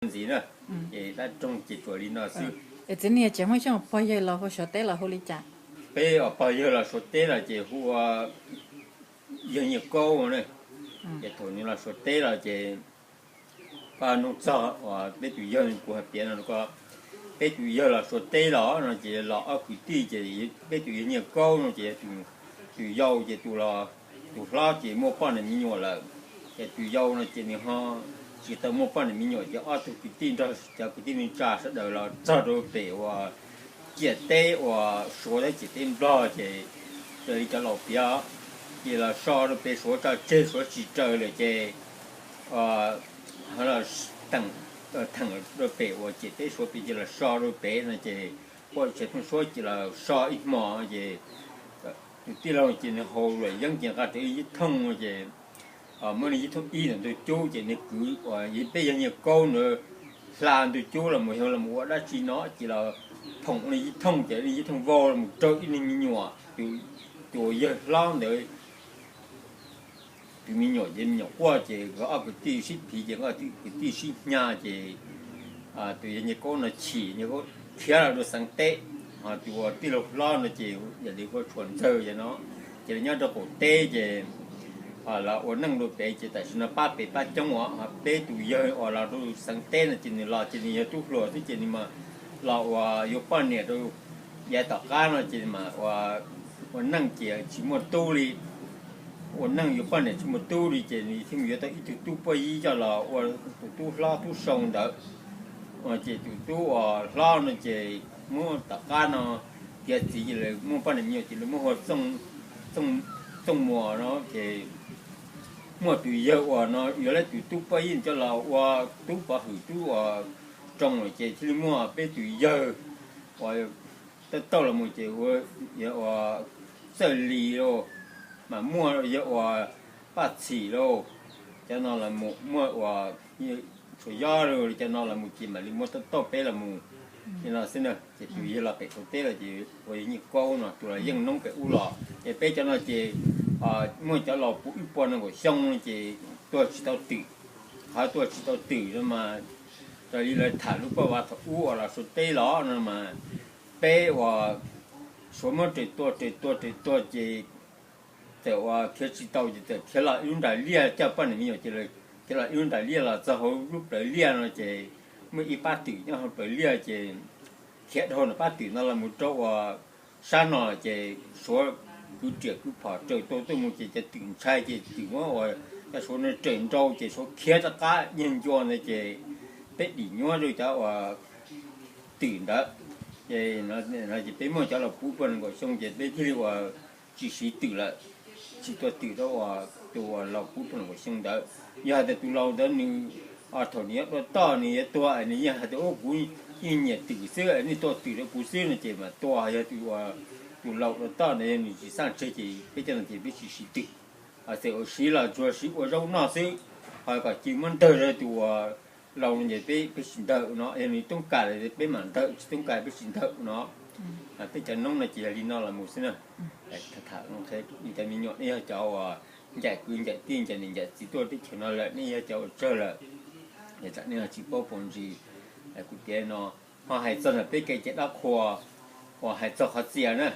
ntxiv na. Ces dab roog ces tsuas li no xwb. Es txiv niag tsev Hmoob Xyooj pog yawg los hu Suav teb los hu li cas? Peb pog yawg los Suav teb los ces hu ua yawg Nyiaj Kaub na. Ces thaum nws los Suav teb los ces koj nug txog uas peb tus yawg kuv hais piav no ko, peb tus yawg los Suav teb los no ces los ob kwv tij ces peb tus yawg Nyiaj Kaub no ces tus yau ces tus los, tus hlob ces muaj poj niam me nyuam lawm. Ces tus yau no ces nws ho tsis tau muaj poj niam me nyuam ces ob tug kwv tij nrog cov kwv tij neej tsa sawv daws los txog rau pem uas ciam teb uas Suav thiab ciam teb Nplog ces raws li cov laus piav ces los so rau pem Suav tso tseg Suav tsis raws lawm ces ho los theem rau pem uas ciam teb Suav pem ces los so rau pem no ces poj tsev thooj Suav ces los so ib hmo ces tus tij laug ces nws haus luam yeeb ces nqa rau ib thooj ces muab nws ib thooj ib ntawm ntug cub ces nws kwv uas peb yawg Nyiaj Kaub ntawd hla ntug cub los mus yog los ua dab tsi no ces los phoom nws ib thooj ces nws ib thooj vau los mus raug ib niag me nyuam, tus uas yawg hlob ntawd tus me nyuam ces me nyuam quaj ces nkawd ob kwv tij sib phiv ces nkawd ob kwv tij sib hnyav ces tus yawg Nyiaj Kaub no chim, Nyiaj Kaub khiav los rau xeev teb, ho tus uas tij laug hlob no ces yam li ua tshuam ntxawg yam no ces los nyob rau qaum teb ces los ua neej rau pem ces tam sim no pab pem pab coob os. Peb tus yawg uas los rau xeev teb no ces nws los ces nws yog tub hluas xwb ces nws mas los uas yuav poj niam rau yav tom qab no ces mas ua neej ces tsis muaj tub li. Ua neej yuav poj niam tsis muaj tub li ces nws thiaj mus yuav tau ib tug tub poj yib coj los ua tus tub hlob tub sau ntawd. Ces tus tub uas hlob no ces muab tom qab no tiav txiv ces lawv muaj poj niam me nyuam ces lawv muab hu Txooj Muas no ces muaj tus yawg uas no yuav lawv tus tub poj yib coj los ua tub pov hwm tub uas roo lawm ces thiaj li muaj peb tus yawg uas tauj tauj los mus ces ua Txawj Lis lauj, mas muaj yawg uas Paj Txhim lauj, cov no los mus muaj uas Tshuav Yob lauj, cov no los mus ces mam li muaj tauj tauj peb los mus li no xwb na. Ces tus yawg los pem Suav teb los ces ua yawg Nyiaj Kaub no tus los yeej noob pem ub los ces peb cov no ces muaj cov laus puv ib puas nees nkaum xyoo ces tuag tsis tau twm. Qhov tuag tsis tau twm no mas raws li lawv tham lub paj vav thaum ub uas los Suav teb los no mas peb uas Suav muab raws tua raws tua raws tua ces txawm uas khiav tsis tau ces txawm khiav los ib lub nram liaj coj poj niam me nyuam ces khiav los ib lub nram liaj los txog hauv lub plawv liaj no ces muaj ib pab twm nyob hauv plawv liaj ces khiav dhau nram pab twm no los mus rau uas sab no ces Suav kwv riam kwv phom raws tua tuaj mus ces cov twm ntshai ces twm muab uas cov Suav no raws nrau ces Suav khiav rov qab nyiag ncua ntawd ces peb dim nyuab rau cov uas twm ntawd. Ces no ces peb muaj cov laus puv puag nees nkaum xyoo ces peb thiaj li uas tsis siv twm lawm, tsis tua twm rau uas tus uas laus puv puag nees nkaum xyoo ntawd. Yog hais tias tus laus ntawd nws thaum nws yuav tua toj nws yuav tuag nws yeej hais tias ub kuv yeej nyiam twm xwb nej tua twm rau kuv xwb no ces mas tua. Yog tus uas tus laus tua toj ntawd yog nws tsis xaj tseg ces peb cov no ces peb tsis siv twm, txawm uas siv los tsuas siv ua zaub noj xwb, ho kom cia muab ntawg rau tus uas laus no ces peb peb tsis ntawg no, yog nws toob kas lawm peb mam ntawg, tsis toob kas peb tsis ntawg no. Peb cov noob no ces yog li no los mus xwb na. Tham tham cov me nyuam nej yog cov uas ncaim kwv ncaim tij ncaim niam ncaim txiv tuaj teb chaws no lawm nej yog cov uas tsawg lawm, es tsam nej tsis paub paus ntsis kuv piav no. Ho hais txog ntawm peb kev cai dab qhua uas hais txog qhov txias na,